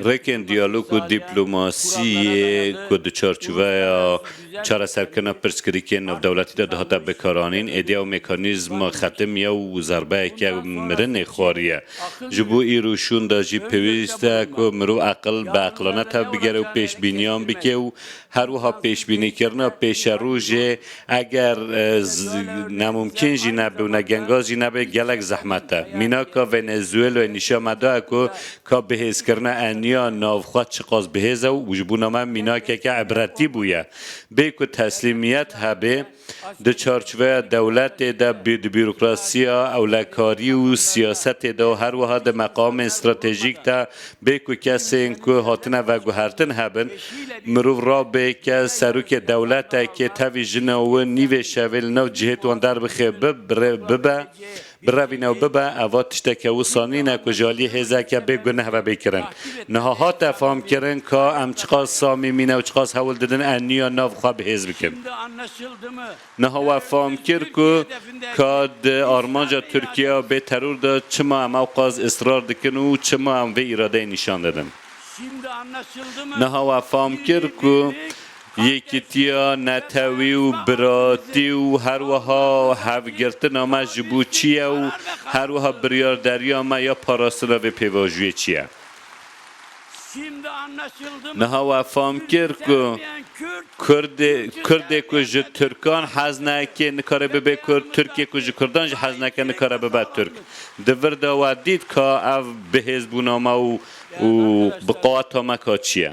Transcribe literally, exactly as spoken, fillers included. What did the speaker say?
Rêkên diyalog û dîplomasiyê ku di çarçoveya çareserkirina pirsgirêkên navdewletî de dihate bikaranîn, êdî ew mekanîzma xetimiye û zerbeyeke mirinê xwariye. Ji bo îro şûnda jî pêwîst e ku mirov eqil bi eqilane tevbigere û pêşbîniyan bike û her wiha pêşbînîkirina pêşerojê eger, e, z-, nemumkîn jî nebe û negenga jî nebe, gelek zehmet e. Mînaka Venezuelayê nîşan me daye ku ka bihêzkirina eniya navxwe çiqas bihêz e û ji bona me mînakeke ibretî bûye. Bê ku teslîmiyet hebe, di çarçoveya dewletê de, bi-, di bîrokrasiya, ewlekarî û siyasetê de û her wiha di meqamên stratejîk de, bê ku kesên ku hatine veguhertin hebin, mirov rabe ke serokê dewletekê tevî jina wî nîvê şevê li nav cihêt wan derbixe, bi-, bire-, bibe, birevîne û bibe, eva tişteke wisa nîne ku ji aliyê hêzeke bê guneh ve bê kirin. Niha hate famkirin ka em çiqas samîmî ne û çiqas hewl didin eniya nav xwe bi hêz bikin. Niha we fam kir ku ka di armanca Tirkiye û bê teror de çima em ew qas israr dikin û çima em vê îradeyê nîşan didin. Niha we fam kir ku yekîtiya netewî û biratî û her wiha hevgirtina me ji bo çi ye û her wiha biryarderiya me ya parastina vê pêvajoyê çi ye. Niha we fam kir ku Kurdê, Kurdê ku ji Tirkan hez neke nikare bibe Kurd, Tirkê ku ji Kurdan jî hez neke nikare bibe Tirk. Di vir de we dît ka ev bihêzbûna me û, û bi qeweta me ka çi ye.